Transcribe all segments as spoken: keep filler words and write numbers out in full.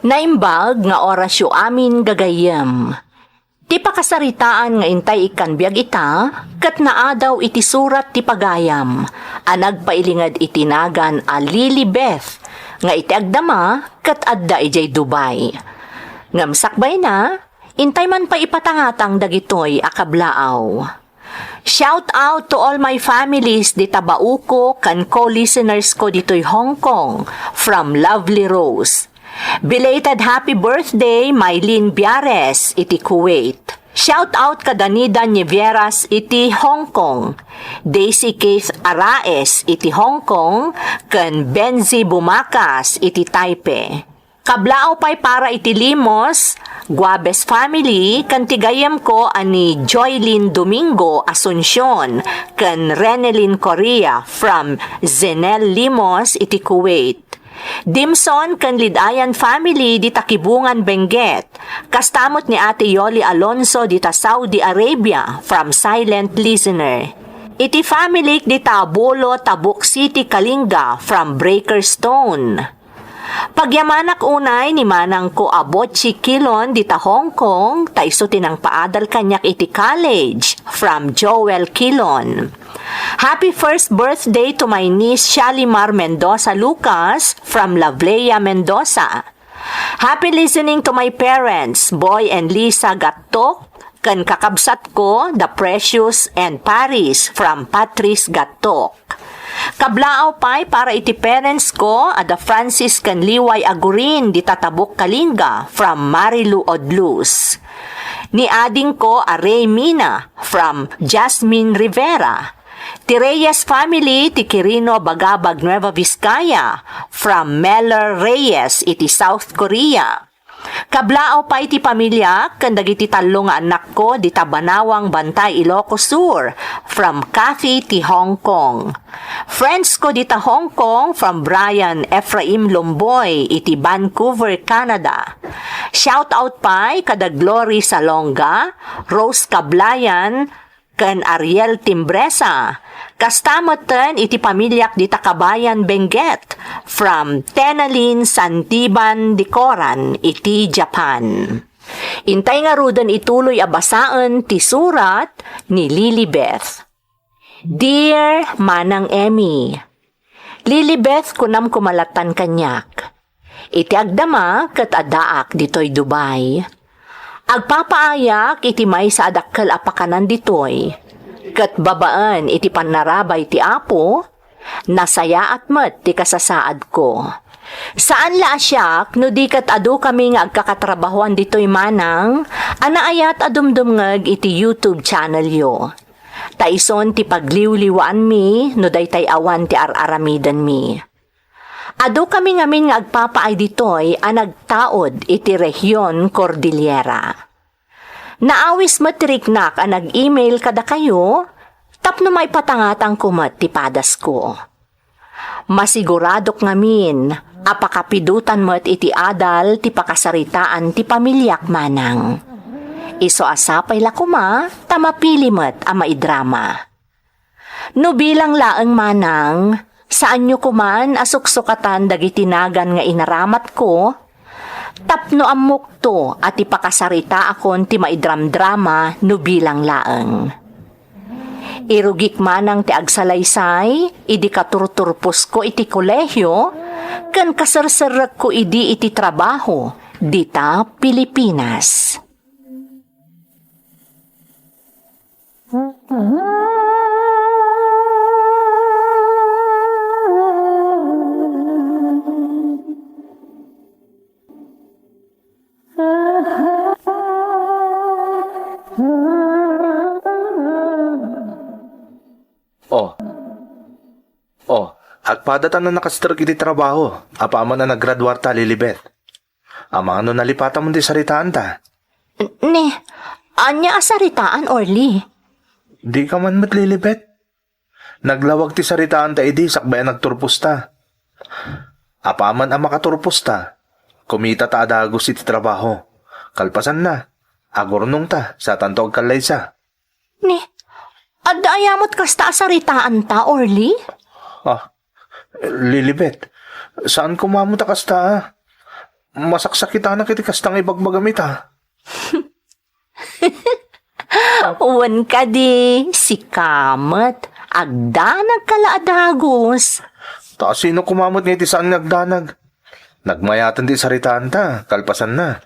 Naimbag nga orasyo amin gagayyem. Ti pakasaritaan nga intay ikkan biag ita, ket naadaw iti surat ti pagayam a nagpailinged iti nagan a Lily Beth, nga iti agdama ket adda idiay Dubai. Ngem sakbayna, intay man pay ipatangatang dagitoy a kablaaw. Shout out to all my families dita bauko ken co-listeners ko ditoy Hong Kong, from Lovely Rose. Belated happy birthday, Mylene Biares, iti Kuwait. Shout out kada Nida Nieveras iti Hong Kong, Daisy Keith Araes iti Hong Kong, ken Benzi Bumakas iti Taipei. Kablaaw pay para iti Limos, Guabes family, ken ti gayyemko a ni Joylin Domingo Asuncion ken Renelyn Correa from Zenel Limos iti Kuwait. Dimson ken Lidayan family dita Kibungan, Benguet. Kasta met ni Ate Yoli Alonso dita Saudi Arabia from Silent Listener. Iti family dita Bolo, Tabuk City, Kalinga from Breaker Stone. Pagyamanak unay ni manangko a Botchi Kilon dita Hong Kong, ta isu ti nangpaadal kaniak iti college, from Joel Kilon. Happy first birthday to my niece Shalimar Mendoza Lucas from Lavlea, Mendoza. Happy listening to my parents, Boy and Lisa Gattok, ken kakabsatko, The Precious and Paris from Patrice Gattok. Kablaaw pay para iti parents ko a da Francis ken Liway Agurin dita Tabuk, Kalinga from Marilu Odlus. Ni adingko a Ray Mina from Jasmine Rivera. Ti Reyes family ti Quirino, Bagabag, Nueva Vizcaya from Meller Reyes iti South Korea. Kablaaw pay ti pamiliak ken dagiti tallo nga annakko dita Banawang, Bantay, Ilocos Sur, from Cathy ti Hong Kong. Friends ko dita Hong Kong from Brian Ephraim Lomboy iti Vancouver, Canada. Shout out pay kada Glory Salonga, Rose Kablayan, ken Ariel Timbresa. Kasta metten iti pamiliak dita Kabayan, Benguet, from Tenalin Santiban Dicoran iti Japan. Intay ngaruden ituloy a basaen ti surat ni Lilibeth. Dear Manang Emmy, Lilibeth, kunam koma lattan kaniak. Iti agdama ket addaak ditoy Dubai. Agpapaayak iti maysa a dakkel a pakanan ditoy, ket babaen iti pannarabay ti Apo, nasayaat met ti kasasaadko. Saan la a siak no di ket adu kami nga agkakatrabahoan ditoy manang a naayat a dumdumngeg iti YouTube channelyo. Ta ison ti pagliwliwaanmi no daytay awan ti ar-aramidenmi. Adu kami ngamin nga agpapaay ditoy a nagtaud iti Rehion Cordillera. Naawis met ti riknak a nag-email kadakayo tapno maipatangatangko met ti padasko. Masiguradok ngamin a pakapidotan met iti adal ti pakasaritaan ti pamiliak manang. Isu a sapay la koma ta mapili met a maidrama. No bilang laeng manang, saanyo koman a suksukatan dagiti nagan nga inaramatko, tapno ammokto a ti pakasaritaakon ti maidramdrama no bilang laeng. Irugik manang ti agsalaysay idi katurturposko iti kolehio ken kaserserrekko idi iti trabaho dita Pilipinas. Oh. Oh, agpadatan a nakastrek iti trabaho, apaman a naggraduarta, Lilibeth. Amangan no nalipatam ti saritaanta. N-, ne, ania a saritaan, Orly? Di ka man met, Lilibeth. Naglawag ti saritaanta idi sakbay a nagturposta. Apaman a makaturposta, kumitata a dagus iti trabaho. Kalpasanna, agurnongta, satanto agkallaysa. Ne, adda aya met kasta a saritaanta, Orly? Ah, Lilibeth, saan koma met a kasta, ah. masaksakitanak iti kasta nga ibagbagam ita. Wen kadi, sika met, agdanag ka la a dagus. Ta sino koma met nga iti saan nga agdanag? Nagmayaten ti saritaanta, kalpasanna.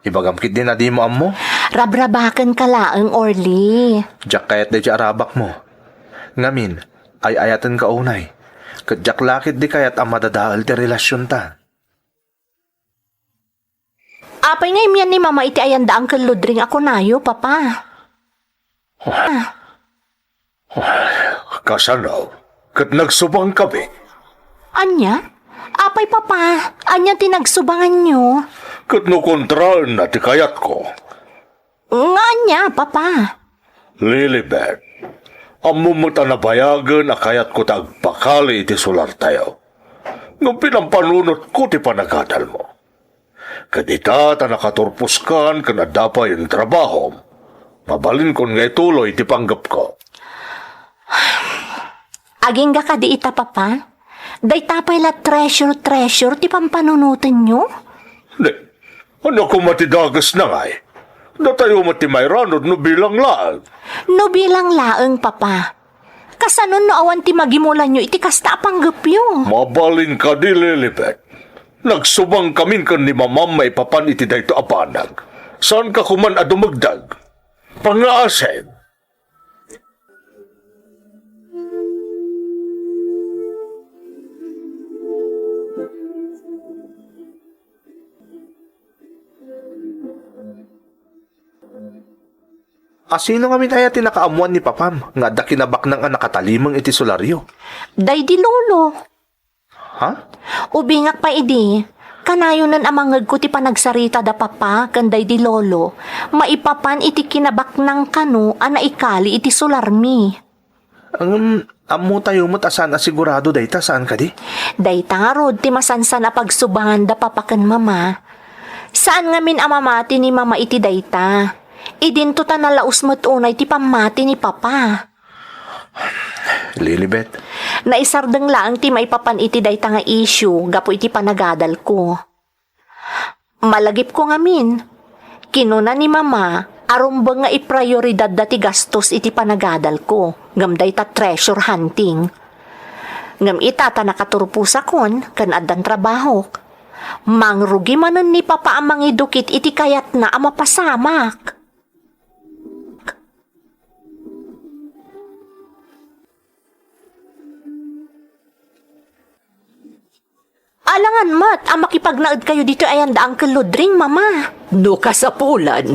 Ibagam ketdi a dimo ammo. Rabrabaken ka laeng, Orly. Diak kayat daydiay a rabakmo. Ngamin, ay-ayaten ka unay. Ket diak la ketdi kayat a madadael ti relasionta. Apay nga immian ni Mama iti ayan da Uncle Ludring a kunayo, Papa? Kasano? Ket nagsubangkami? Ania? Apay, Papa? Ania ti nagsubanganyo? Ket no kontraenna ti kayatko? Nga ania, Papa? Lilibet, ammom met a nabayagen a kayatko ta agpakali iti solartayo. Ngem pinampanunotko ti panagadalmo. Ket ita ta nakaturposkan ken adda payen trabahom, mabalinkon nga ituloy ti panggepko. Agingga kadi ita, Papa? Dayta pay la treasure, treasure ti pampanunotenyo? Di, ania koma ti dagesna ngay? Datayo met ti mairanod no bilang laeng. No bilang laeng, Papa. Kasano no awan ti magimulanyo iti kasta a panggepyo? Mabalin kadi, Lilibet. Nagsubangkamin ken ni Mamam maipapan iti daytoy a banag. Saanka koman a dumagdag? Pangngaasim. Asino ngamin aya ti nakaammuan ni Papam nga adda kinabaknang a nakatalimeng iti solaryo? Daydi Lolo. Ha? Ubingak pay idi, kanayonen a mangngegko ti panagsarita da Papa ken daydi Lolo maipapan iti kinabaknang kano a naikali iti solarmi. Ngem, ammotayo met a saan a sigurado dayta, saan kadi? Dayta ngarud ti masansan a pagsubangan da Papa ken Mama. Saan ngamin a mamati ni Mama iti dayta. Idinto ta nalaus met unay ti pammati ni Papa. Lilibet. Naisardeng laeng ti maipapan iti dayta nga issue gapu iti panagadalko. Malagipko ngamin. Kinuna ni Mama a rumbeng nga iprioridadda ti gastos iti panagadalko, ngem dayta treasure hunting. Ngem ita ta nakaturposakon ken addan trabahok. Mangrugi manen ni Papa a mangidukit iti kayatna a mapasamak. Alangan met a makipagnaedkayo ditoy ayan da Uncle Ludring, Mama. No kasapulan,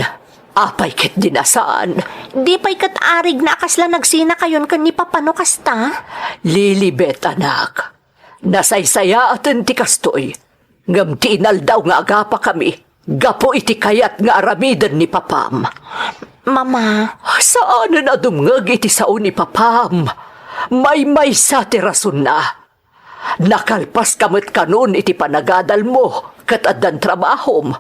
apay ketdi a saan? Di pay ket arigna a kasla nagsinakayon ken ni Papa no kasta? Lilibet, anak. Nasaysayaaten ti kastoy, ngem ti inaldaw nga agapakami gapu iti kayat nga aramiden ni Papam. Mama. Saanen a dumngeg iti sao ni Papam. Maymaysa ti rasonna. Nakalpaska met kanon iti panagadalmo ket addan trabahom.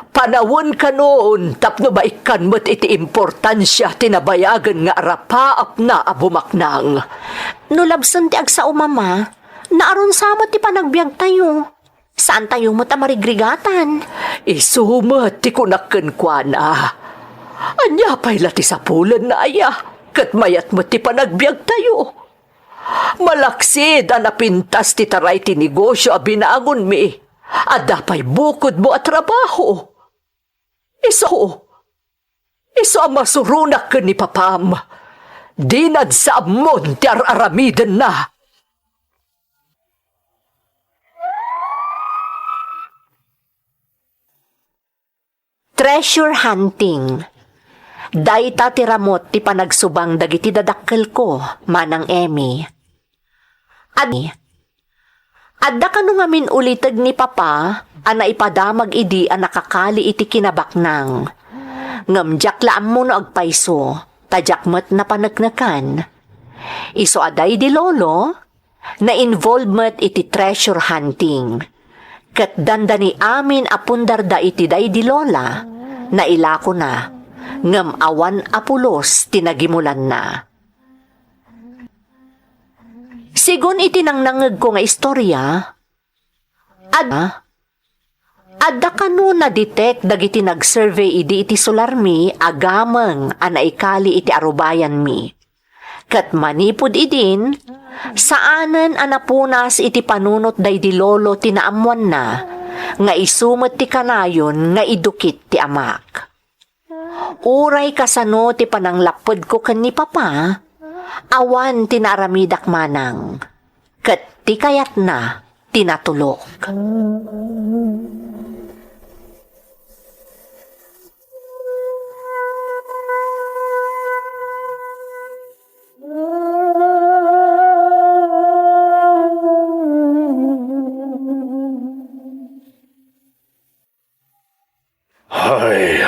Panawen kanon tapno baikkan met iti importansia ti nabayagen nga arapaapna a bumaknang. No labsen ti agsao, Mama, naarunsa met ti panagbiagtayo. Saantayo met a marigrigatan. Isu met ti kunak kenkuana. Ania pay la ti sapulenna aya? Ket mayat met ti panagbiagtayo. Malaksid a napintas ti taray ti negosio a binangonmi, adda pay bukodmo a trabaho. Isu, isu a masuronak ken ni Papam, dinan sa ammon ti ar-aramidenna. Treasure hunting. Dayta ti ramut ti panagsubang dagiti dadakkelko, Manang Emmy. Ad-, adda kano ngamin uliteg ni Papa a naipadamag idi a nakakali iti kinabaknang. Ngem diak la ammo no agpayso, ta diak met napaneknekan. Isu a daydi Lolo, na-involve met iti treasure hunting. Ket dandani amin a pundarda iti daydi Lola, nailakona, ngem awan a pulos ti nagimulanna. Sigun iti nangnangngegko nga istorya, ad-, Adda kano nadetect dagiti nagsurvey idi iti solarmi a gameng a naikali iti arubayanmi. Ket manipud idin, saanen a napunas iti panunot daydi lolo ti naammoanna, nga isu met ti kanayon nga idukit ti amak. Uray kasano ti pananglappedko ken ni Papa, awan ti naaramidak manang, ket ti kayatna ti natulok. Ay,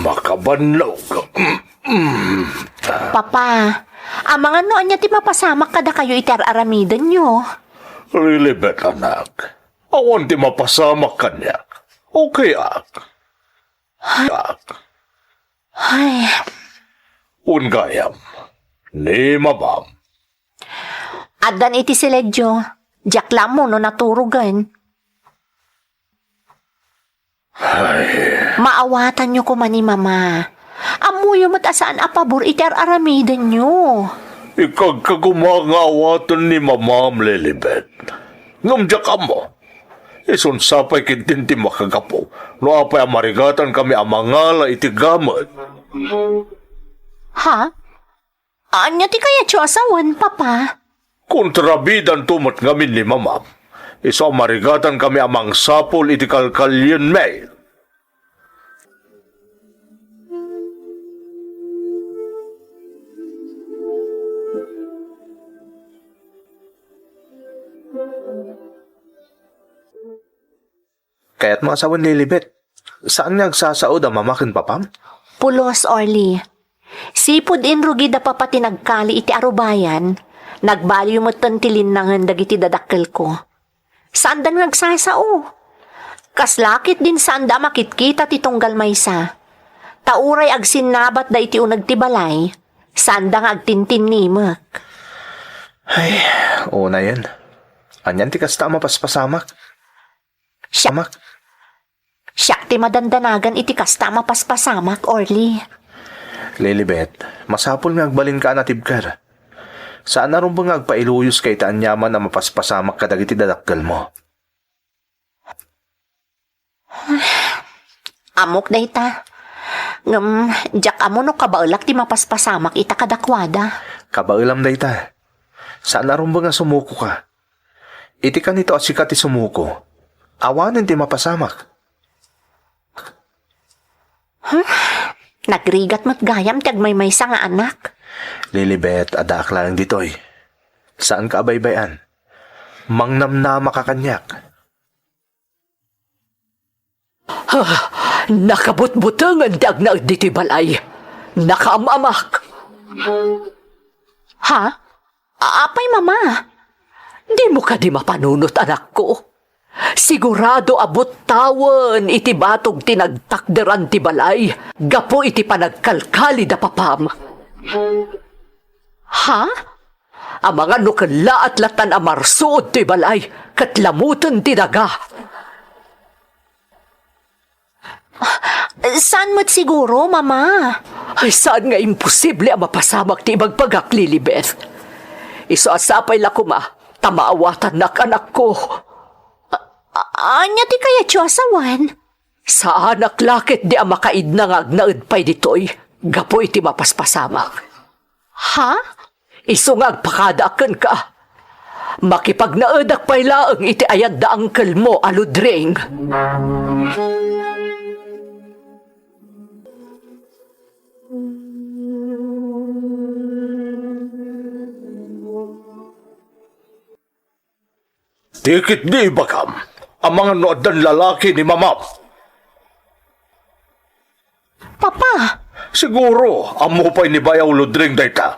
makabannog. Papa, amangan no ania ti mapasamak kadakayo iti ar-aramidenyo? Lilibet, anak. Awan ti mapasamak kaniak. Okay ak. Ak. Ay, Wen gayam, ni mamam. Addan iti siledyo. Diak la ammo no naturogen. Ay. Maawatanyo koma ni Mama. Ammoyo met a saan a pabor iti ar-aramidenyo. Ikagka koma nga awaten ni Mamam, Lilibet. Ngem diak ammo. Isun sapay ketdin ti makagapu no apay a marigatankami a mangala iti gameng. Ha? Ania ti kayatyo a sawen, Papa? Kontrabidanto met ngamin ni Mamam. Isu a marigatankami a mangsapul iti kalkalienmi. Kayatmo a sawen, Lilibet, saan nga agsasaod a Mama ken Papam? Pulos, Orly. Sipud inrugi da Papa ti nagkali iti arubayan, nagbaliw metten ti linnangen dagiti dadakkelko. Saanda nga agsasao. Kasla ketdin saanda a makitkita ti tunggal maysa. Ta uray agsinnabatda iti uneg ti balay, saanda nga agtintinnimek. Ay, unayen. Anian ti kasta a mapaspasamak? Siak, siak ti madandanagan iti kasta a mapaspasamak, Orly. Lilibet, masapul nga agbalinka a natibker. Saan a rumbeng nga agpailuyoska iti aniaman a mapaspasamak kadagiti dadakkelmo. Ammok dayta. Ngem, diak ammo no kabaelak ti mapaspasamak ita kadakuada. Kabaelam dayta. Saan a rumbeng a sumukoka. Iti kanito a sika ti sumuko, awanen ti mapasamak. Nagrigat met gayam ti agmaymaysa nga anak. Lilibet, addaak laeng ditoy. Saanka a baybay-an. Mangnamnamaka kaniak. Ah, nakabutbutengen ti agnaed ditoy balay. Nakaam-amak. Ha? A-, apay, Mama? Dimo kadi mapanunot, anakko? Sigurado a buttawen iti batog ti nagtakderan ti balay gapu iti panagkalkali da papam. Ha? Amangan no kellaat lattan a marsuod toy balay ket lamoten ti daga. Saan met siguro, Mama? Ay, saan nga imposible a mapasamak ti ibagbagak, Lilibet. Isu a sapay la koma ta maawatannak, anakko. A-, ania ti kayatyo a sawen? Saanak la ketdi a makaidna nga agnaed pay ditoy gapu iti mapaspasamak. Ha? Isu nga agpakadaak kenka. Makipagnaedak pay laeng iti ayat da angkelmo a Ludring. Ti ketdi ibagam, amangan no addan lalaki ni mamam. Papa! Siguro, ammo pay ni Bayaw Ludring dayta.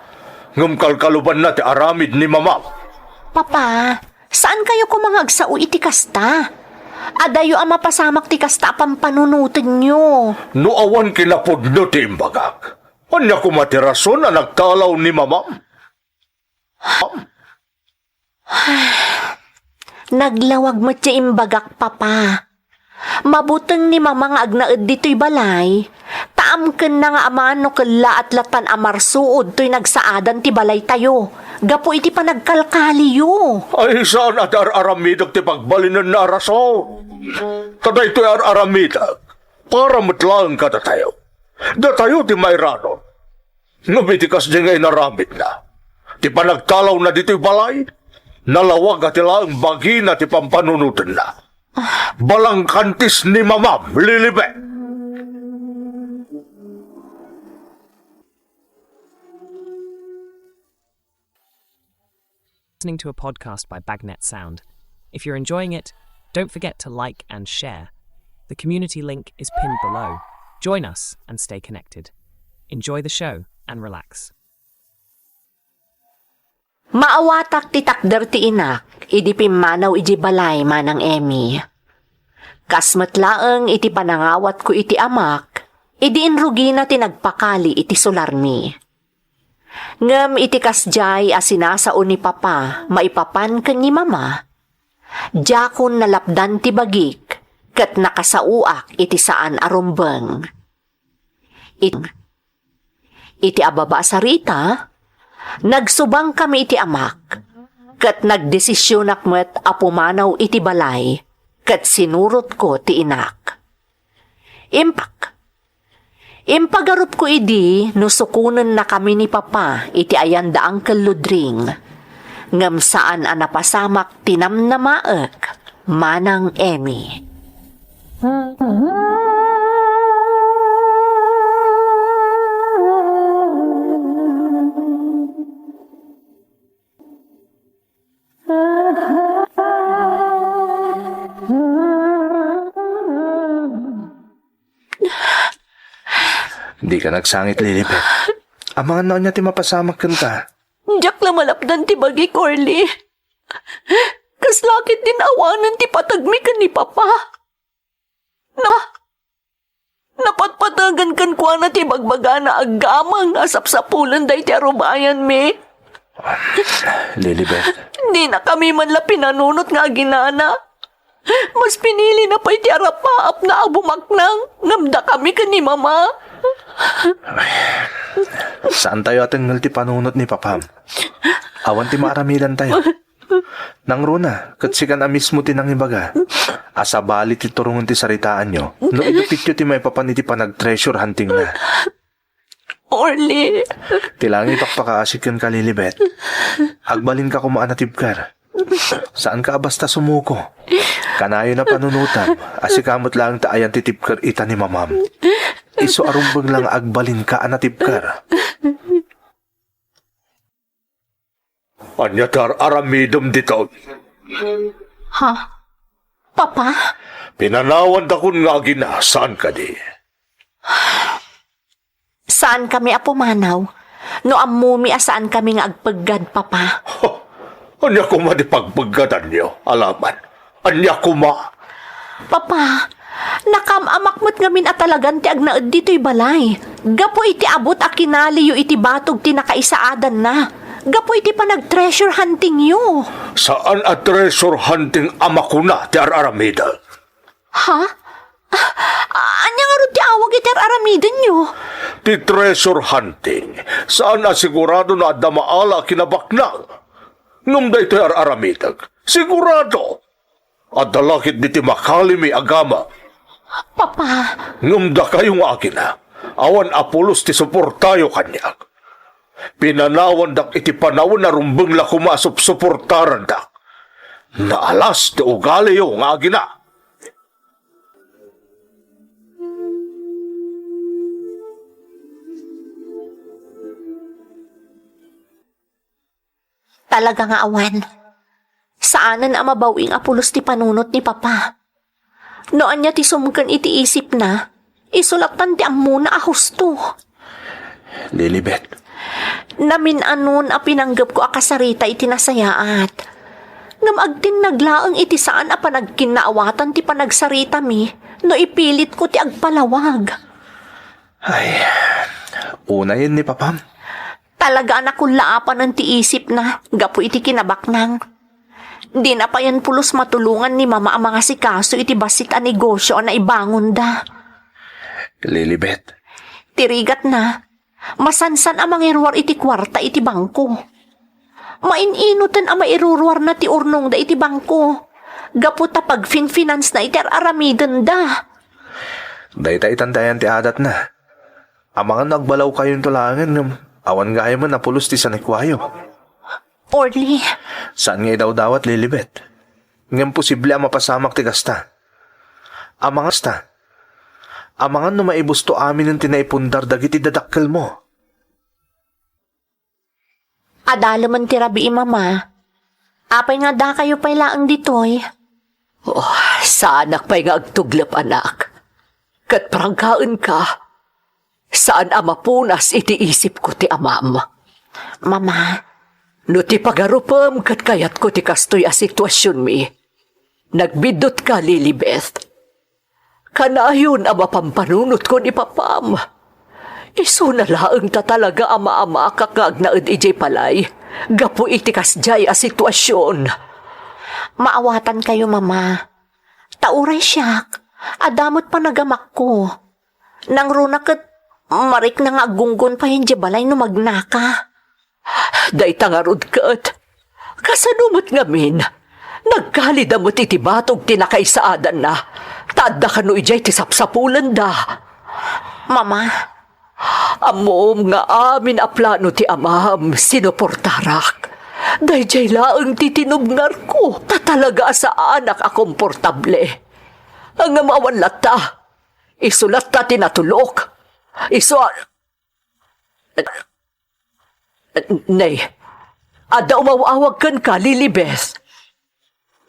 Ngem kalkalubanna ti aramid ni mamam. Papa, saankayo koma nga agsao iti kasta? Adayo a mapasamak ti kasta a pampanunotenyo. No awan kinapudno ti imbagak, ania koma ti rason a nagtalaw ni mamam? Naglawag met ti imbagak, Papa. Mabuteng ni Mama nga agnaed ditoy balay, ta amkenna nga aman no kellaat latan a marsuod toy nagsaadan ti balaytayo gapu iti panagkalkaliyo. Ay, saan a ti ar-aramidek ti pagbalinenna a rason. Ta daytoy ar-aramidek para met laeng kadatayo. Datayo ti mairanon. Ngem iti kasdi nga inaramidna, ti panagtalawna ditoy balay, nalawag a ti laeng bagina ti pampanunotenna. Balangkantis ni Mamam, Lilibet! Listening to a podcast by Bagnet Sound. If you're enjoying it, don't forget to like and share. The community link is pinned below. Join us and stay connected. Enjoy the show and relax. Maawatak ti takder ti inak idi pimmanaw idiay balay, Manang Emmy. Kas met laeng iti panangawatko iti amak, idi inrugina ti nagpakali iti solarmi. Ngem iti kasdiay a sinasao ni Papa maipapan ken ni Mama, diakon nalapdan ti bagik ket nakasaoak iti saan a rumbeng. It-, iti ababa a sarita, nagsubangkami iti amak, ket nagdesisionak met a pumanaw iti balay ket sinurotko ti inak. Impak. Impagarupko idi no sukonennakami ni Papa iti ayan da Uncle Ludring. Ngem saan a napasamak ti namnamaek, Manang Emmy. Dika nagsangit, Lilibet. Amangan no ania ti mapasamak kenka. Diak la malapdan ti bagik, Orly. Kasla ket din awanen ti patagmi ken ni Papa. Na, napatpatagan kenkuana ti bagbagana a gamang a sapsapulen daytoy a rubayanmi. Lilibet. Dinakami man la pinanunot nga aginana. Mas pinilina pay ti arapaapna a bumaknang ngem dakami ken ni Mama. Saantayo a tengngel ti panunot ni Papam. Awan ti maaramidantayo. Nangruna, ket sikan a mismo ti nangibaga a sabali ti turongen ti saritaanyo no idupityo ti maipapan iti panag-treasure huntingna. Orly. Ti langit a pakpakaasi kenka, Lilibet. Agbalinka koma a natibker. Saanka a basta sumuko. Kanayon a panunotam a sika met laeng ti ayan ti tibker ita ni Mamam. Isu a rumbeng la nga agbalinka a natibker. Ania ti ar-aramidem ditoy? Ha? Papa? Pinanawandakon nga agina, saan kadi? Saankami a pumanaw. No ammomi a saankami nga agpeggad, Papa. Ania koma ti pagpeggadanyo, alaman? Ania koma? Papa, nakaam-amak met ngamin a talagan ti agnaed ditoy balay. Gapu iti abut a kinaliyo iti batog ti nakaisaadanna. Gapu iti panag-treasure huntingyo. Saan a treasure hunting a makuna ti ar-aramidek. Ha? Ah, ania ngarud ti awag iti ar-aramidenyo? Ti treasure hunting, saan a sigurado no adda maala a kinabaknang. Ngem daytoy ar-aramidek, sigurado. Adda la ketdi ti makalimi a gamang. Papa. Ngem dakayo nga agina, awan a pulos ti suportayo kaniak. Pinanawandak iti panawen a rumbeng la koma a supsuportarandak. Naalas ti ugaliyo nga agina. Talaga nga awan. Saanen a mabaw-ing a pulos ti panunot ni Papa. No ania ti sumken iti isipna, isu lattan ti ammona a husto. Lilibet. Namin-anon a pinanggepko a kasarita iti nasayaat. Ngem agtinnag laeng iti saan a panagkinnaawatan ti panagsaritami no ipilitko ti agpalawag. Ay, unayen ni Papam. Talaga a nakullaapanen ti isipna gapu iti kinabaknang. Dina payen pulos matulongan ni Mama a mangasikaso iti bassit a negosio a naibangonda. Lilibet. Ti rigatna, masansan a mangiruar iti kuarta iti bangko. Main-inoten a mairuruarna ti urnongda iti bangko, gapu ta pagfinfinansna iti ar-aramidenda. Dayta itan ti ayan ti adatna. Amangan no agbalawkayonto laengen ngem awan gayam a pulos ti sanikuayo. Orly. Saan nga idawdawat, Lilibet. Ngem posible a mapasamak ti kasta. Amangan, amangan no maibusto aminen ti naipundar dagiti dadakkelmo. Adalemen ti rabii, Mama. Apay nga addakayo pay laeng ditoy? Oh, saanak pay nga agtuglep, anak. Ket prangkaenka, saan a mapunas iti isipko ti amam. Mama. No ti pagarupem ket kayatko ti kastoy a situasionmi, nagbiddutka, Lilibeth. Kanayon a mapampanunotko ni Papam. Isuna laeng ta talaga a maamakak nga agnaed idiay balay gapu iti kasdiay a situasion. Maawatankayo, Mama. Ta uray siak, adda met panagamakko. Nangruna ket marikna nga aggunggon pay idiay balay no magnaka. Dayta ngarud ket, kasano met ngamin? Nagkalida met iti batog ti nakaisaadanna, ta adda kano idiay ti sapsapulenda. Mama. Ammom nga amin a plano ti amam sinuportarak. Daydiay laeng ti tinubngarko, ta talaga a saanak a komportable. Ngem awan latta. Isu latta ti natulok. Isu a-, Ne, adda umaw-awag kenka, Lilibeth.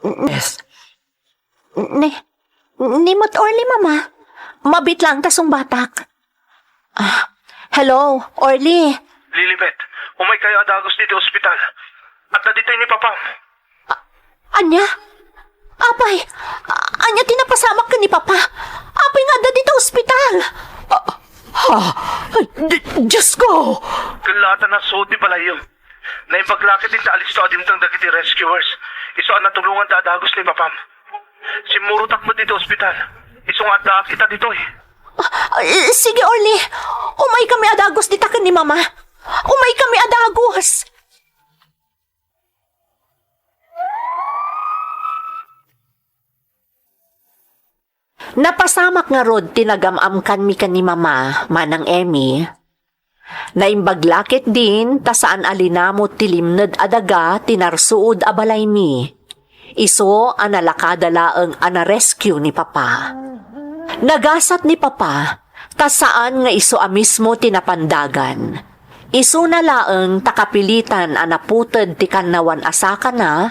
Beth. Ne, ni met Orly, Mama. Mabiit laeng ta sungbatak. Ah, hello, Orly. Lilibeth, umaykayo a dagus ditoy ospital. Adda ditoy ni Papam. Ania? Apay, a-, ania ti napasamak ken ni Papa? Apay nga adda dita ospital? Ah, ha? Ay, Di-, Diyos ko! Kellaatan a suot ti balayyo. Naimbag la ketdi ta alisto a dimteng dagiti rescuers. Isu a natulonganda a dagus ni Papam. Simmurotak met ditoy ospital. Isu nga addaak ita ditoy. Ah, eh, sige, Orly. Umaykami a dagus dita ken ni Mama. Umaykami a dagus. Napasamak ngarud ti nagam-amkanmi ken ni Mama, Manang Emmy. Naimbag la ketdin ta saan a linamut ti limned a daga ti narsuod a balaymi. Isu a nalakada laeng a na-rescue ni Papa. Nagasat ni Papa, ta saan nga isu a mismo ti napandagan. Isuna laeng ta kapilitan a naputed ti kannawan a sakana,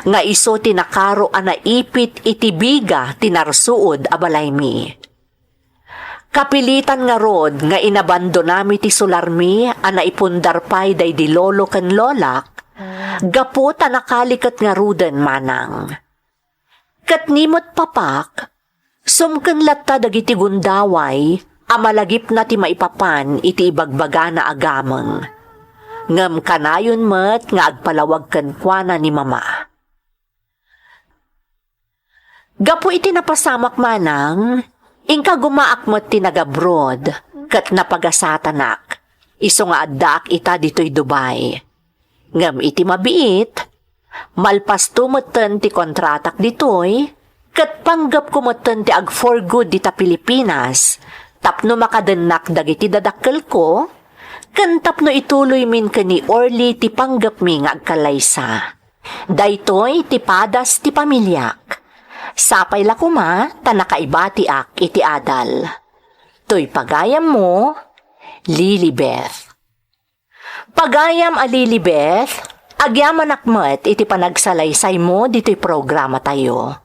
nga isu ti nakaro a naipit iti biga ti narsuod a balaymi. Kapilitan ngarud nga inabandonami ti sularmi a naipundar pay daydi lolo ken lolak, gapu ta nakaliket ngaruden, Manang. Ket ni met Papak, sumken latta dagiti gundaway a malagipna ti maipapan iti ibagbagana a gameng. Ngem kanayon met nga agpalawag kenkuana ni Mama. Gapu iti napasamak, Manang, inka gumaak met ti nagabroad, ket napagasatanak, isu nga addaak ita ditoy Dubai. Ngem iti mabiit, malpasto metten ti kontratak ditoy, ket panggepko metten ti ag-for good dita Pilipinas tapno makadennak dagiti dadakkelko, ken tapno ituloymin ken ni Orly ti panggepmi nga agkallaysa. Daytoy ti padas ti pamiliak. Sapay la koma ta nakaibatiak iti adal. Toy pagayammo, Lilibeth. Pagayam a Lilibeth, agyamanak met iti panagsalaysaymo ditoy programatayo.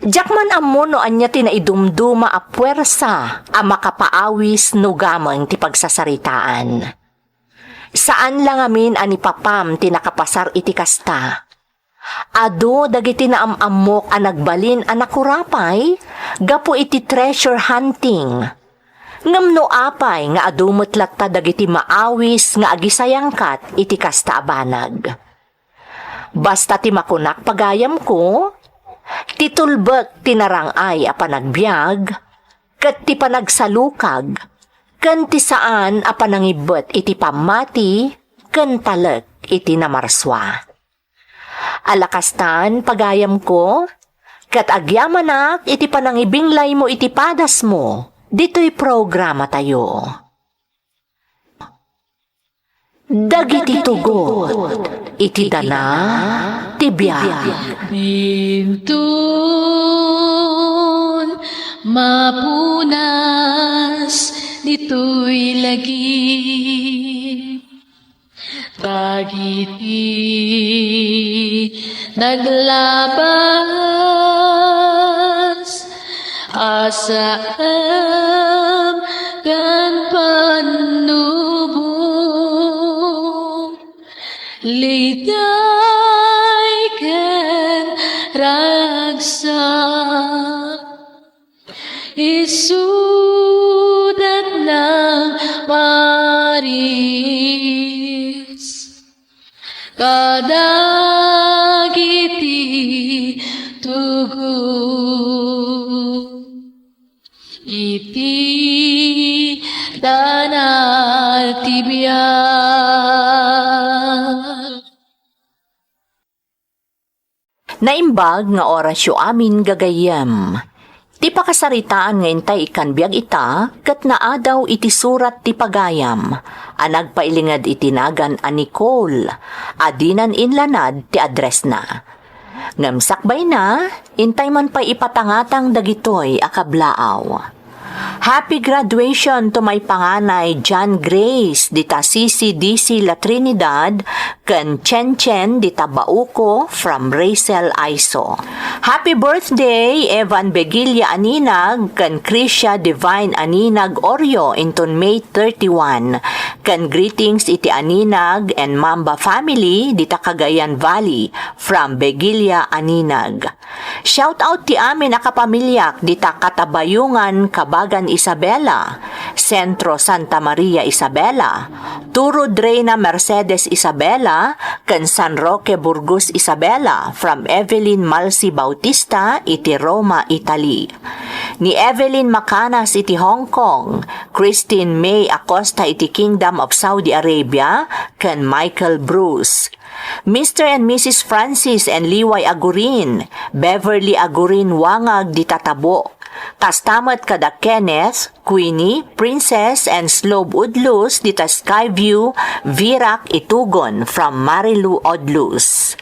Diak man ammo no ania ti naidumduma a puersa a makapaawis no gameng ti pagsasaritaan. Saan la ngamin a ni Papam ti nakapasar iti kasta. Adu dagiti naam-ammok a nagbalin a nakurapay gapu iti treasure hunting. Ngem no apay nga adu met latta dagiti maawis nga agisayangkat iti kasta a banag? Basta ti makunak, pagayamko, ti tulbek ti narang-ay a panagbiag, ket ti panagsalukag, ken ti saan a panangibbet iti pammati ken talek iti namarsua. Ala kastan, pagayamko, ket agyamanak iti panangibinglaymo iti padasmo ditoy programatayo. Dagiti tugot iti dana ti biag. Inton mapunas ditoy lagip, dagiti naglabas a saem ken pannubo, liday ken ragsak, isudatna maris kadagiti tugot iti dana ti biag. Naimbag nga orasyo amin, gagayyem. Ti pakasaritaan nga intay ikkan biag ita ket naadaw iti surat ti pagayam a nagpailinged iti nagan a Nicole a dinan inlanad ti addressna. Ngem sakbayna, intay man pay ipatangatang dagitoy a kablaaw. Happy graduation to my panganay John Grace dita C C D C La Trinidad ken Chen Chen dita Bauco from Rachel Aiso. Happy birthday, Evan Begilia Aninag ken Krisha Divine Aninag Orio inton May thirty-one. Ken greetings iti Aninag and Mamba family dita Cagayan Valley from Begilia Aninag. Shout out ti amin a kapamiliak dita Catabayungan, Cabagan Isabela, Centro Santa Maria Isabela, Turud Reina Mercedes Isabela, ken San Roque Burgos Isabela from Evelyn Malsi Bautista iti Roma, Italy. Ni Evelyn Macanas iti Hong Kong, Christine May Acosta iti Kingdom of Saudi Arabia, ken Michael Bruce. Mister and Missus Francis and Liway Agurin, Beverly Agurin Wangag dita Tabo. Kasta met kada Kenneth, Queenie, Princess, and Slob Udlus dita Skyview, Virac, Itugon from Marilu Odlus.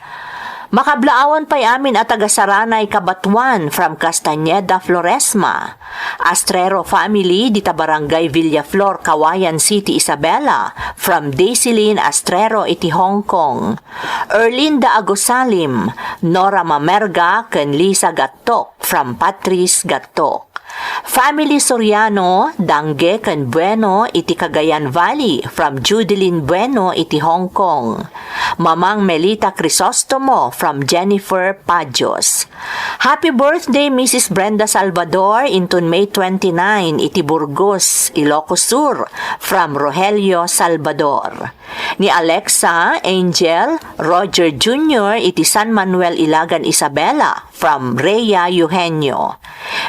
Makablaawan pay amin a taga Saranay, Cabatuan from Castañeda Floresma. Astrero family dita Barangay Villaflor, Cauayan City, Isabela, from Daisilyn Astrero iti Hong Kong. Erlinda Agosalim, Nora Mamerga, ken Lisa Gattok from Patrice Gattok. Family Soriano, Dangge ken Bueno iti Cagayan Valley from Judeline Bueno iti Hong Kong. Mamang Melita Crisostomo from Jennifer Padios. Happy birthday, Missus Brenda Salvador, inton May twenty-nine iti Burgos, Ilocos Sur, from Rogelio Salvador. Ni Alexa, Angel, Roger Junior iti San Manuel, Ilagan, Isabela, from Rhea Eugenio.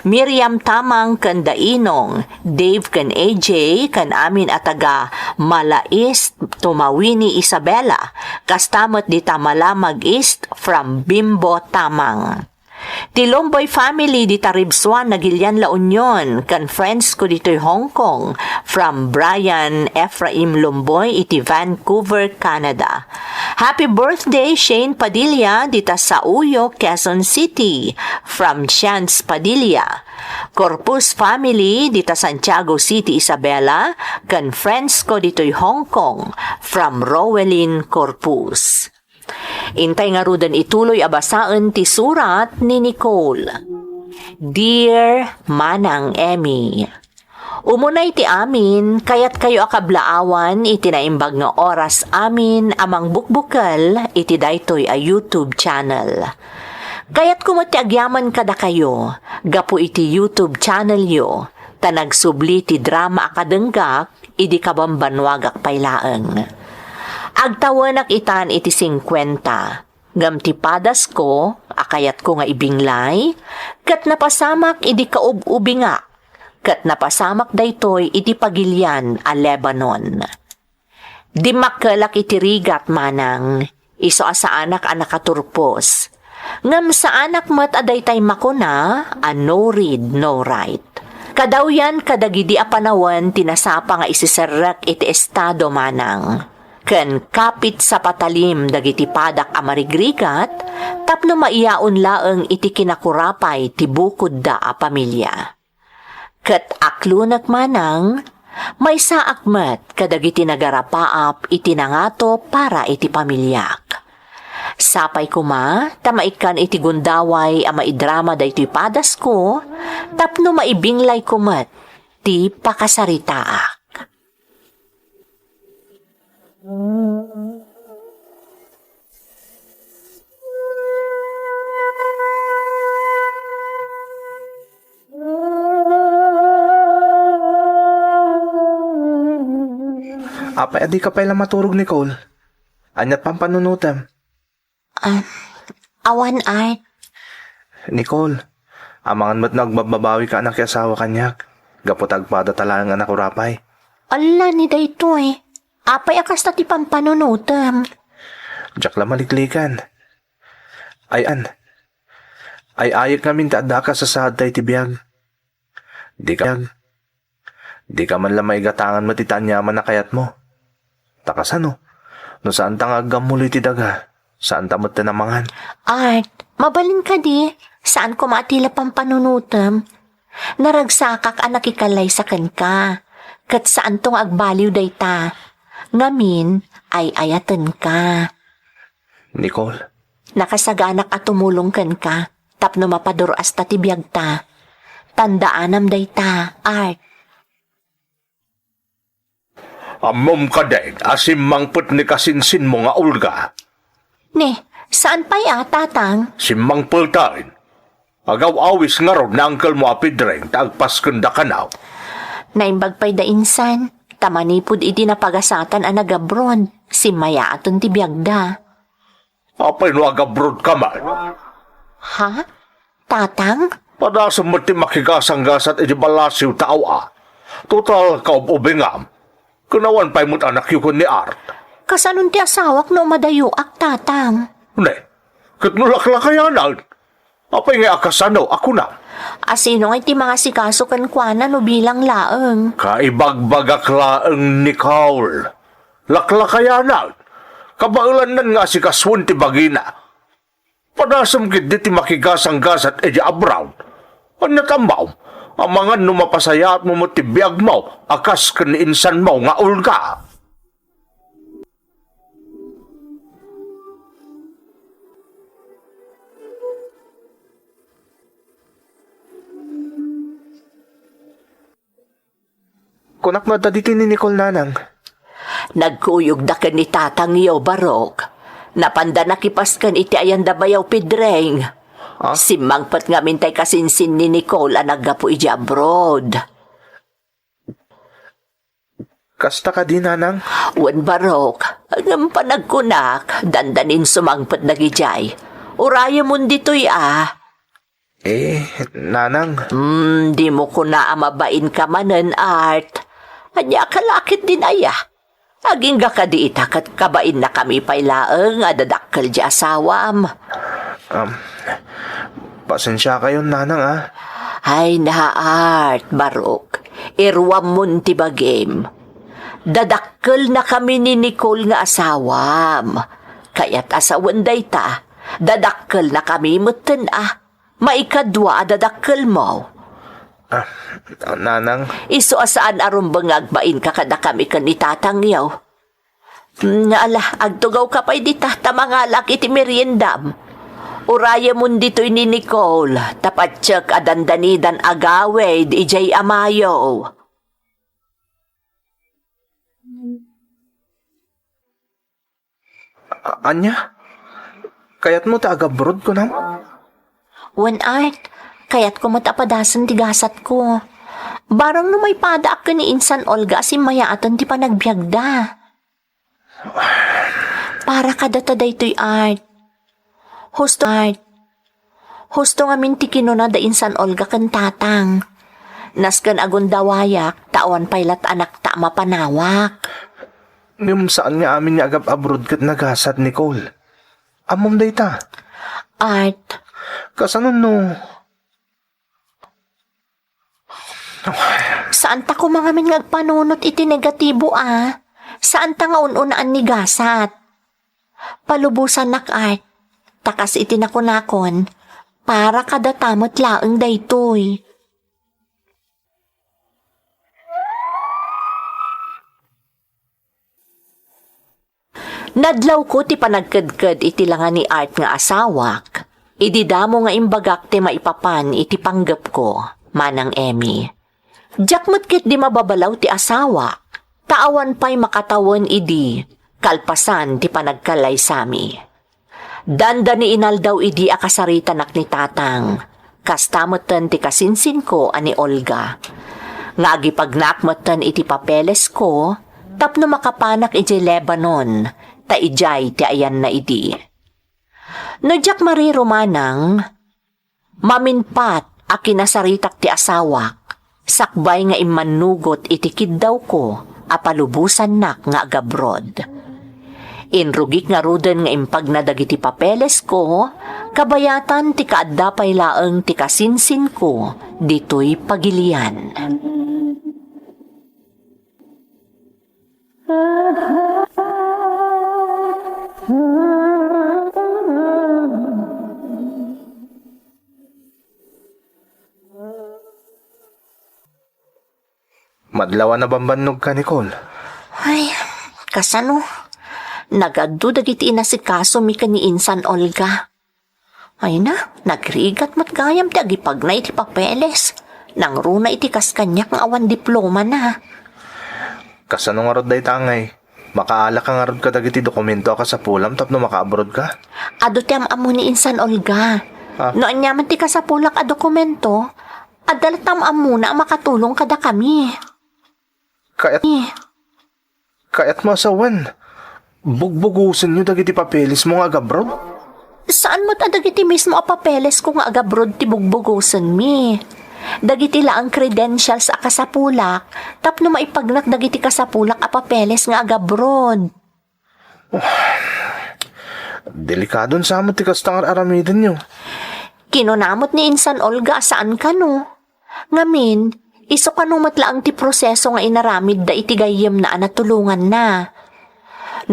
Miriam Tamang ken Dainong, Dave ken A J, ken amin a taga Mala East, Tumawini, Isabela, kasta met dita Malamag East from Bimbo Tamang. Ti Lomboy family dita Ribsuan, Nagilian, La Union, ken friends ko ditoy Hong Kong, from Brian Ephraim Lomboy iti Vancouver, Canada. Happy birthday, Shane Padilla, dita Sauyo, Quezon City, from Chance Padilla. Corpus family dita Santiago City, Isabela, ken friends ko ditoy Hong Kong, from Rowelyn Corpus. Intay ngaruden ituloy a basaen ti surat ni Nicole. Dear Manang Emmy, umunay ti amin, kayatkayo a kablaawan iti naimbag nga oras amin a mangbukbukel iti daytoy a YouTube channel. Kayatko met ti agyaman kadakayo gapu iti YouTube channelyo, ta nagsubli ti drama a kadenggak idi kabambanuagak pay laeng. Agtawenak itan iti singkuenta. Ngem ti padasko a kayatko nga ibinglay, ket napasamak idi kaub-ubingak, ket napasamak daytoy iti pagilian a Lebanon. Dimmakkelak iti rigat, manang, isu a saanak a nakaturpos. Ngem saanak met a daytay makuna a no read, no write. Kadawyan kadagidi a panawen ti nasapa nga isiserrek iti estado, manang. Ken kapit sa patalim dagiti padak a marigrigat tapno maiyaon laeng iti kinakurapay ti bukodda a pamilia. Ket aklonek, manang, maysaak met kadagiti nagarapaap iti nangato para iti pamiliak. Sapay koma ta maikkan iti gundaway a maidrama daytoy padasko tapno maibinglayko met ti pakasaritaak. Apay a dika pay la maturog, Nicole? Ania ti pampanunotem? Ah, awan, Art. Nicole, amangan met no agbabbabawika a nakiasawa kaniak, gapu ta agpadata laeng a nakurapay. Ala, ni daytoy. Apay a kasta ti pampanunotem? Diak la maliklikan. Ay-an. Ay-ayek ngamin ti adda a kasasaad ta iti biag. Dika, dika man la maigatangan met iti aniaman a kayatmo. Ta kasano? No saanta nga aggammulo iti daga, saanta met ti namangan. Art, mabalin kadi, saan koma a ti la pampanunotem. Naragsakak a nakikallaysa kenka, ket saanto nga agbaliw dayta. Ngamin, ay-ayatenka. Nicole. Nakasaganak a tumulong kenka tapno mapadur-asta ti biagta. Tandaanam dayta, Art. Ammom kadi a simmangpet ni kasinsinmo nga Olga? Ne, saan pay a, Tatang? Simmangpeten. Agaw-awis ngarud ni angkelmo a Pedring ta agpaskenda kano. Naimbag pay da insan, ta manipud idi napagasatan a nag-abroad, simmayaaten ti biagda. Apay no agabrodka man? Ha? Tatang? Padasem met ti makigasanggasat iti balasiw ta aw-a. Total, kaub-ubingam. Ken awan pay met anakyo ken ni Art. Kasanon ti asawak no madayoak, Tatang? Ne, ket no laklakayanan? Apay ngay a kasano a kunam? A sino ngay ti mangasikaso kenkuana no bilang laeng? Kaibagbagak laeng, Nicole. Laklakayanan. Kabaelannan nga asikasuen ti bagina. Padasem ketdi ti makigasanggasat iti abroad. Ania ti ammom? Amangan no mapasayaatmo met ti biagmo a kas ken ni insanmo nga Olga. Kunak no adda ditoy ni Nicole, nanang. Nagkuyogda ken ni tatangyo, Barok. Napanda nakipasken iti ayanda bayaw, Pedring. Ah? Simmangpet ngamin tay kasinsin ni Nicole a naggapu iti abroad. Kasta kadi, nanang? Wen, Barok. Ngem panagkunak, dandanin sumangpet dagidiay. Urayemon ditoy, a. Eh, nanang. Hmm, dimo kuna a mabainka manen, Art. Ania ka la ketdin aya? Agingga kadi ita ket kabainnakami pay laeng a dadakkel ti asawam. Um, pasensiakayon, nanang, a. Ay, na, Art, Barok. Iruammon ti bagim. Dadakkelnakami ni Nicole nga asawam. Kayat a sawen dayta, dadakkelnakami metten, a. Maikadua a dadakkelmo. Ah, nanang. Isu a saan a rumbeng nga agbainka kadakami ken ni tatangyo. Mm, ala, agtugawka pay dita ta mangalaak iti meriendam. Urayemon ditoy ni Nicole, ta patiek a dandanidan agawid idiay amayo. A-, ania? Kayatmo ta agabroad, kunam? Wen, Art, kayatko met a padasen ti gasatko. Barang no maipadaak ken ni insan Olga a simmayaaten ti panagbiagda. Para kadata daytoy, Art. Husto, Art. Husto ngamin ti kinuna da insan Olga ken tatang. Nasken a gundawayak, ta awan pay la't anakta a mapanawak. Ngem saan nga amin nga agab-abroad ket nagasat, Nicole. Ammom dayta? Art. Kasano no? Saan ta koma ngamin nga agpanunot iti negatibo a. Saan ta nga un-unaan ni gasat. Palubosannak, Art. Ta kas iti nakunakon, para kadata met laeng daytoy. Nadlawko ti panagkedked iti langa ni Art nga asawak, idi damo nga imbagak ti maipapan iti panggepko, Manang Emmy. Diak met ketdi mababalaw ti asawak, ta awan pay makatawen idi, kalpasan ti panagkalaysami. Dandani inaldaw idi a kasaritanak ni Tatang. Kasta metten ti kasinsinko a ni Olga. Nga agipagnak metten iti papelesko tapno makapanak idiay Lebanon, ta idiay ti ayanna idi. No diak marirumanang, maminpat a kinasaritak ti asawak, sakbay nga immannugot iti kiddawko a palubosannak nga agabroad. Inrugik ngaruden nga impagna dagiti papelesko, kabayatan ti kaadda pay laeng ti kasinsinko ditoy pagilian. Madlaw a nabambannogka, Nicole. Ay, kasano? Nagaddo dagiti inasikasomi ken ni insan Olga. Ay na, nagrigat met gayam ti agipagna iti papeles. Nangruna iti kas kaniak nga awan diplomana. Kasano ngarud dayta, angay? Makaalaka ngarud kadagiti dokumento a kasapulam tapno makaabroadka? Adu ti am-ammo ni insan Olga. Ah. No aniaman ti kasapulak a dokumento, adda la't am-ammona a makatulong kadakami. Kayat, kayatmo a sawen, bugbugosenyo dagiti papelesmo nga agabroad? Saan met a dagiti mismo a papelesko nga agabroad ti bugbugosenmi. Dagiti laeng credentials a kasapulak tapno maipagnak dagiti kasapulak a papeles nga agabroad. Delikadon sa met ti kasta nga ar-aramidenyo. Kinuna met ni insan Olga a saan kano. Ngamin, isu kano met laeng ti proseso nga inaramidda iti gayyemna a natulonganna.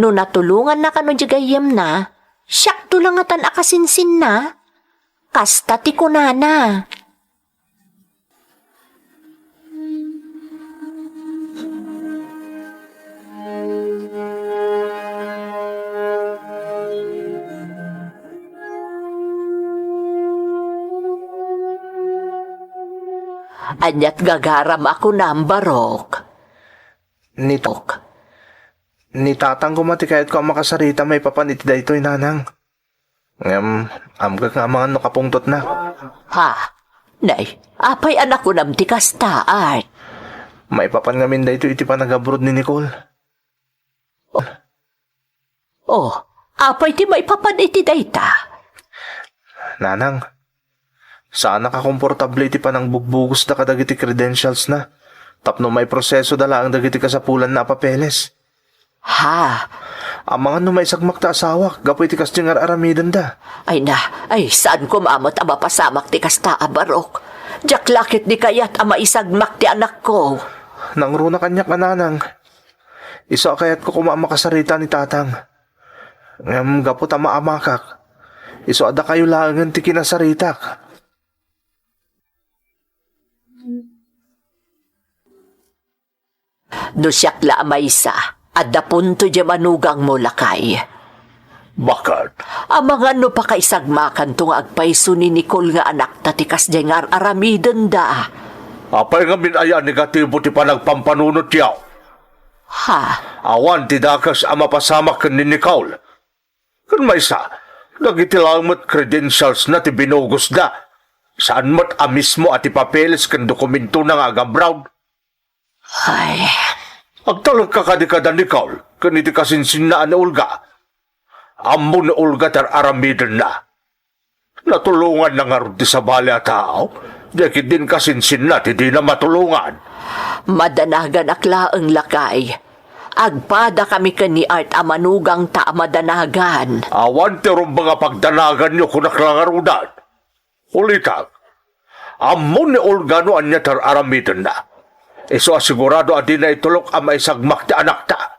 No natulonganna kano di gayyemna, siakto la ngatan a kasinsinna. Kasta ti kunana. Ania't gagaram a kunam, Barok? Ni, ni tatang koma ti kayatko a makasarita maipapan iti daytoy, nanang. Ngem, ammok nga amangan no kapungtotna. Ha? Nay, apay a nakunam ti kasta, Art? Maipapan ngamin daytoy iti panagabroad ni Nicole. Oh, apay ti maipapan iti dayta? Nanang, saanak a komportable iti panangbugbugosda kadagiti credentials na, tapno maiprosesoda laeng dagiti kasapulanna a papeles. Ha? Amangan no maisagmak ta asawak gapu iti kasdiay nga ar-aramidenda. Ay na, ay, saan koma met a mapasamak ti kasta a Barok. Diak la ketdi kayat a maisagmak ti anakko. Nangruna kaniak a nanang. Isu a kayatko koma a makasarita ni tatang. Ngem gapu ta maamakak, isu a dakayo laengen ti kinasaritak. No siak la a maysa, adda punto diay manugangmo, lakay. Bakit? Amangan no pakaisagmakanto nga agpayso ni Nicole nga anakta ti kasdiay nga ar-aramidenda. Apay ngamin aya a negatibo ti panagpampanunotyo? Ha? Awan ti dakes a mapasamak ken ni Nicole. Ken maysa, dagiti laeng met credentials na ti binugosda. Saan met a mismo a ti papeles ken dokumentona nga agabroad. Ay. Agtalekka kadi kada Nicole ken iti kasinsinna a ni Olga. Ammo ni Olga ti ar-aramidenna. Natulonganna ngarud ti sabali a tao? Diay ketdi inkasinsinna ti dina matulongan. Madanaganak laeng, lakay. Agpadakami ken ni Art a manugangta a madanagan. Awan ti rumbeng a pagdanaganyo, kunak la ngaruden. Ulitek, ammo ni Olga no ania ti ar-aramidenna. Isu a sigurado a dina itulok a maisagmak ti anakta.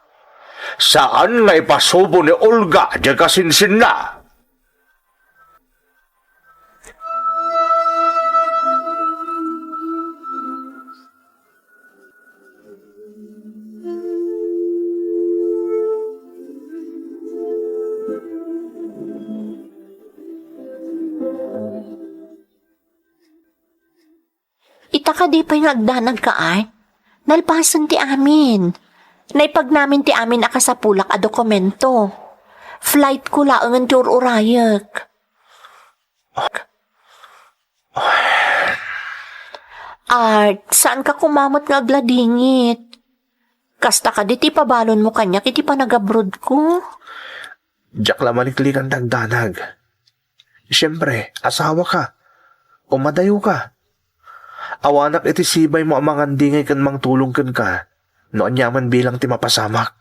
Saan nga ipasubo ni Olga diay kasinsinna. Ita kadi pay nga agdanagka, Art? Nalpasen ti amin. Naipagnamin ti amin a kasapulak a dokumento. Flightko laengen ti ur-urayek. Art, saanka koma met nga agladingit. Kasta kadi ti ipabalonmo kaniak iti panagabrodko? Diak la maliklikan ti agdanag. Siempre, asawaka. Umadayoka. Awanak iti sibaymo a mangandingay ken mangtulong kenka no aniaman bilang ti mapasamak.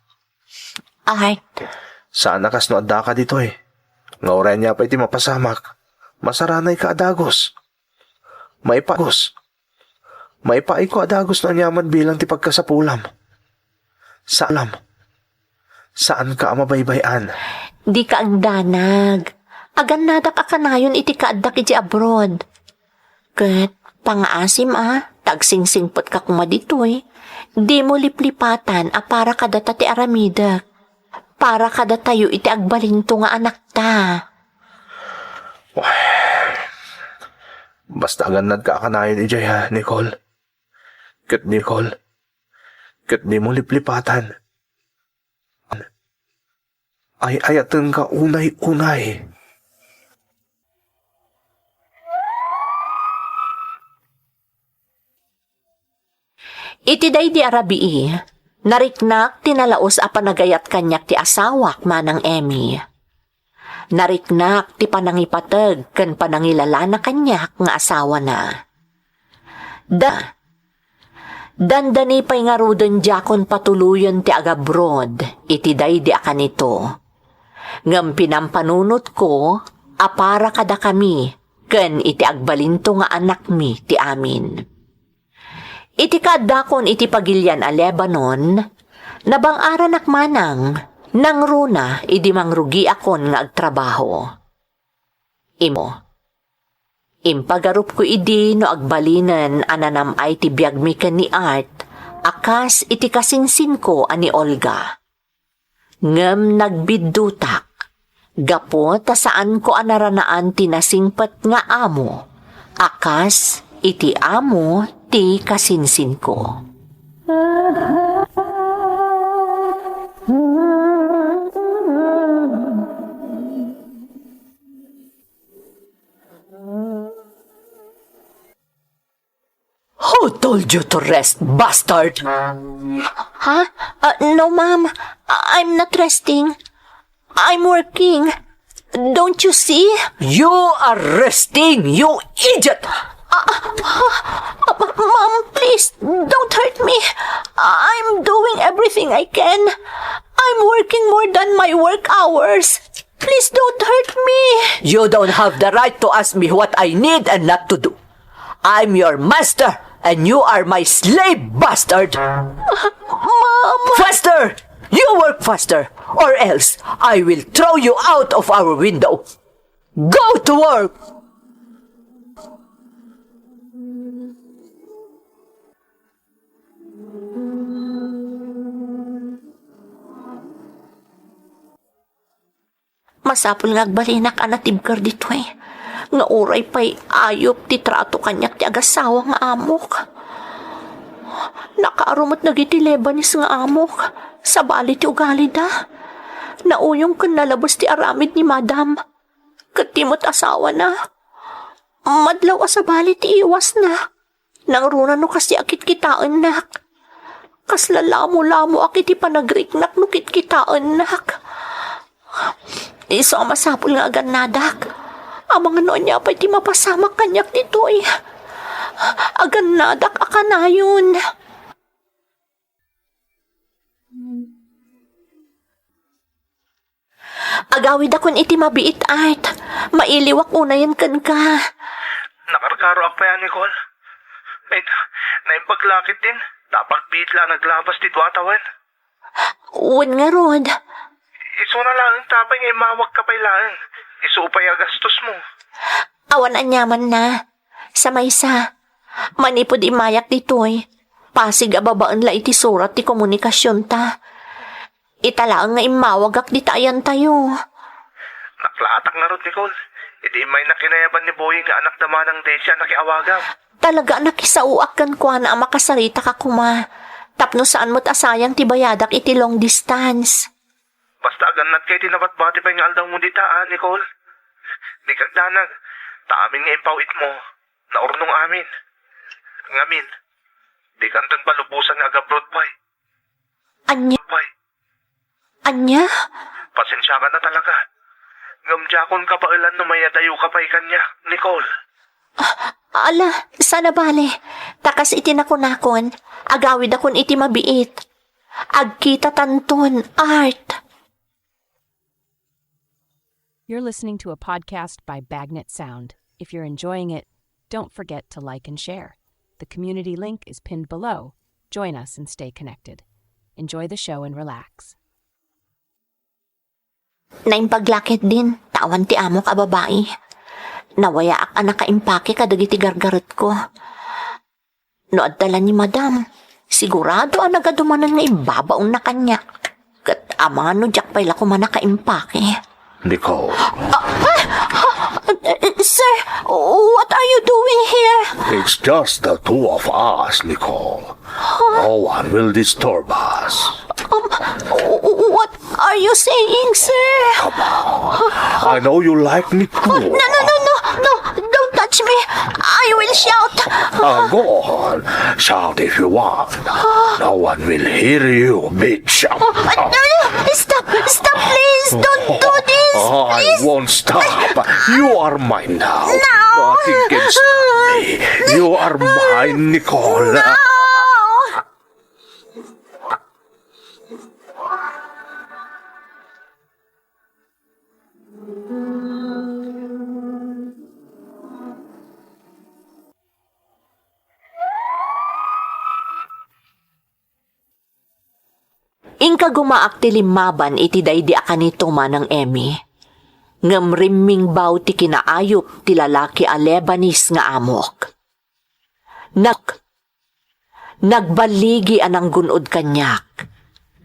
Art. Saan a kasno addaka ditoy. Nga uray ania pay ti mapasamak, masaranayka a dagus. Maipagos. Maipaayko a dagus no aniaman bilang ti pagkasapulam. Saalam. Saanka a mabaybay-an. Dika agdanag. Agannadak a kanayon iti kaaddak iti abroad. Ket, pangaasim a, ta agsingsingpetka koma ditoy, dimo liplipatan a para kadata ti aramidek. Para kadatayo iti agbalinto nga anakta. Basta agannadka a kanayon idiay, ha, Nicole? Ket Nicole, ket dimo liplipatan. Ay-ayatenka unay-unay. Iti daydi a rabii, nariknak ti nalaus a panagayat kaniak ti asawak, Manang Emmy. Nariknak ti panangipateg ken panangilalana kaniak nga asawana. Da, dandani pay ngaruden diakon patuloyen ti agabroad iti daydi a kanito. Ngem pinampanunotko a para kadakami ken iti agbalinto nga anakmi ti amin. Iti kaaddakon iti pagilian a Lebanon, nabang-aranak manang nangruna idi mangrugiakon nga agtrabaho. Imo. Impagarupko idi no agbalinen a nanam-ay ti biagmi ken ni Art a kas iti kasinsinko a ni Olga. Ngem nagbiddutak, gapu ta saanko a naranaan ti nasingpet nga amo a kas iti amo ti kasinsinko. Who told you to rest, bastard? Huh? Uh, no, ma'am. I- I'm not resting. I'm working. Don't you see? You are resting, you idiot! Uh, uh, uh, uh, ma'am, please, don't hurt me. I'm doing everything I can. I'm working more than my work hours. Please don't hurt me. You don't have the right to ask me what I need and not to do. I'm your master, and you are my slave, bastard! Mom! Faster! You work faster, or else I will throw you out of our window. Go to work! Masapul nga agbalinak a natibker ditoy, nga uray pay ayup ti trato kaniak ti agasawa nga amok. Nakaaro met dagiti Lebanese nga amok, sabali ti ugalida. Nauyong ken nalabes ti aramid ni Madam. Ket ti met asawana, madlaw a sabali ti iwasna. Nangruna no kasta a kitkitaennak. Kasla lamo-lamoak iti panagriknak no kitkitaennak. Isu a masapul nga agannadak. Amangan no ania pay ti mapasamak kaniak ditoy. Agannadak a kanayon. Agawidakon iti mabiit, Art. Mailiwak unayen kenka. Nakarkaroak pay, a, Nicole. Ay, naimbag la ketdin. Tapno biit la a naglabas ti dua a tawen. Wen ngarud. Isuna laeng ta pay nga immawagka pay laeng. Isu pay a gastos mo. Awan aniamanna. Sa maysa, manipud immayak ditoy, pasig a babaen la iti surat ti komunikasionta. Ita laeng nga immawagak dita ayantayo. Naklaatak ngarud, Nicole. Idi immaynak kinayaban ni Boying nga anak da Manang Decia a nakiawagam. Talaga a nakisaoak kenkuana a makasaritak a koma. Tapno saan met a sayang ti bayadak iti long distance. Basta agannadka iti nabatbati pay nga aldawmo dita, a, Nicole. Dika agdanag, ta amin nga impaw-itmo, naurnong amin. Ngamin, dika inton palubosan nga agabroad pay. Ania? Pay. Ania? Pasensiaka na talaga. Ngem diakon kabaelan no mayadayoka pay kaniak, Nicole. Ah, ala, saan a bale. Ta kas iti nakunakon, agawidakon iti mabiit. Agkitatanton, Art. You're listening to a podcast by Bagnet Sound. If you're enjoying it, don't forget to like and share. The community link is pinned below. Join us and stay connected. Enjoy the show and relax. Naimbag la ketdin, ta awan ti amok a babai. Nawayaak a nakaimpake kadagiti gargaretko. No adda la ni Madam, sigurado a nagadumanan nga imbabaonna kaniak. Ket amangan no diak pay la koma nakaimpake. Nicole. Ah, ah, ah, sir, what are you doing here? It's just the two of us, Nicole. No one will disturb us. Um, what are you saying, sir? Come on. I know you like me too. No, no, no, no, no. Don't touch me. I will shout. Ah, go on. Shout if you want. No one will hear you, bitch. Oh, no, no. Stop, stop, please. Don't do this. I please. Won't stop. You are mine now. No. Nothing can stop me. You are mine, Nicole. No. Inkagumaak ti limmaban iti daydi a kanito, Manang Emmy. Ngem rimmingbaw ti kinaayup ti lalaki a Lebanese nga amok. Nak-, Nagballigi a nanggun-od kaniak,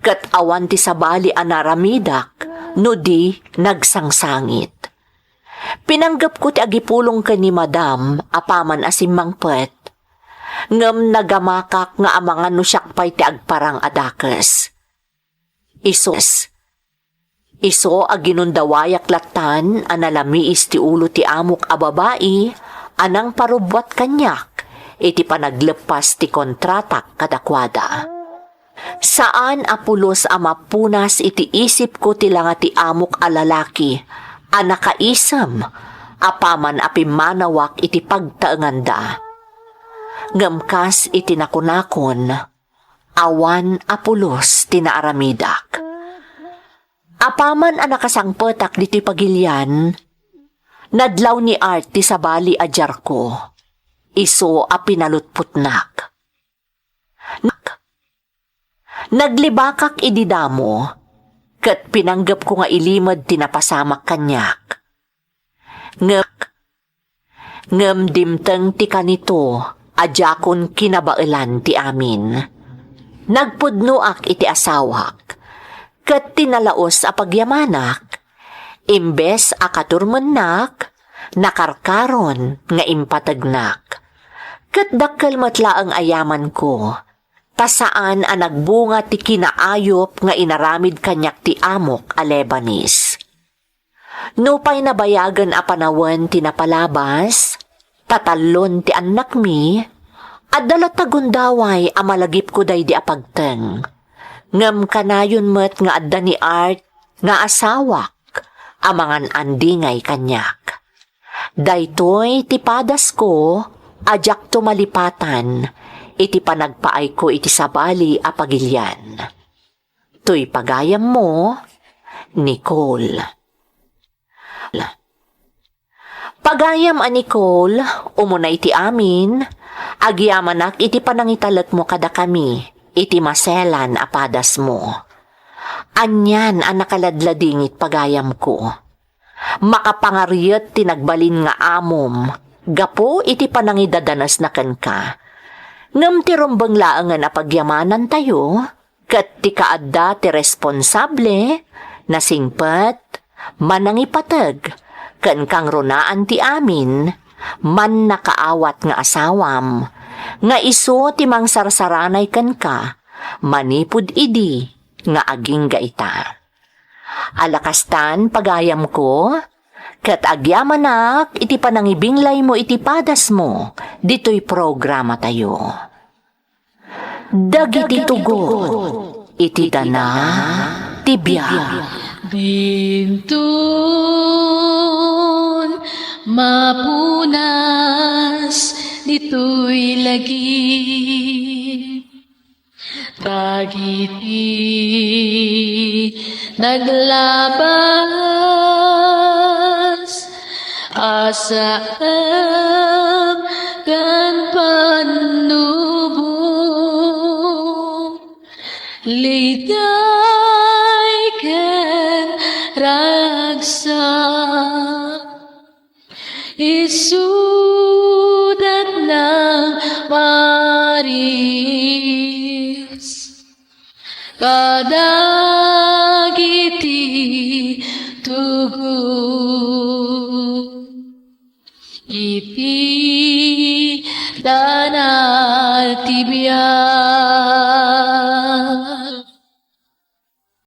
ket awan ti sabali a naaramidak no di nagsangsangit. Pinanggepko ti agipulong ken ni Madam apaman a simmangpet, ngem nagamakak nga amangan no siak pay ti agparang a dakes. Isu, isu a ginundawayak lattan a nalamiis ti ulo ti amok a babai a nangparubbuat kaniak iti panagleppas ti kontratak kadakuada. Saan a pulos a mapunas iti isipko ti langa ti amok a lalaki a nakaisem apaman a pimmanawak iti pagtaenganda. Ngem kas iti nakunakon, awan a pulos ti naaramidak. Apaman a nakasangpetak ditoy pagilian, nadlaw ni Art ti sabali a diarko. Isu a pinalutpotnak. Nak-, naglibakak idi damo, ket pinanggepko nga ilimed ti napasamak kaniak. Ngem, ngem dimteng ti kanito a diakon kinabaelan ti amin. Nagpudnoak iti asawak, ket ti nalaus a pagyamanak, imbes a katurmennak, nakarkaron nga impategnak. Ket dakkel met laeng a yamanko, ta saan a nagbunga ti kinaayup nga inaramid kaniak ti amok a Lebanese. Nupay nabayagen a panawen ti napalabas, tatallon ti annakmi, adda latta gundaway a malagipko daydi a pagteng. Ngem kanayon met nga adda ni Art nga asawak a mangan-andingay kaniak. Daytoy ti padasko a diakto malipatan iti panagpaayko iti sabali a pagilian. Toy pagayammo, Nicole. Pagayam a Nicole, umuna iti amin, agyamanak iti panangitalekmo kadakami iti maselan a padasmo. Anian a nakaladladingit, pagayamko. Makapangariet ti nagbalin nga amom gapu iti panangidadanesna kenka. Ngem ti rumbeng laengen a pagyamanantayo, ket ti kaadda ti responsable, nasingpet, manangipateg, ken kangrunaan ti amin, mannakaawat nga asawam, nga isu ti mangsarsaranay kenka manipud idi nga agingga ita. Alakastan, pagayamko, ket agyamanak iti panangibinglaymo iti padasmo ditoy programatayo. Dagiti tugot iti dana ti biag. Dinton mapunas ditoy lagip dagiti naglabas a saem ken pannubo, liday ken ragsak. Isudat nang maris kadagiti tugot iti dana ti biag.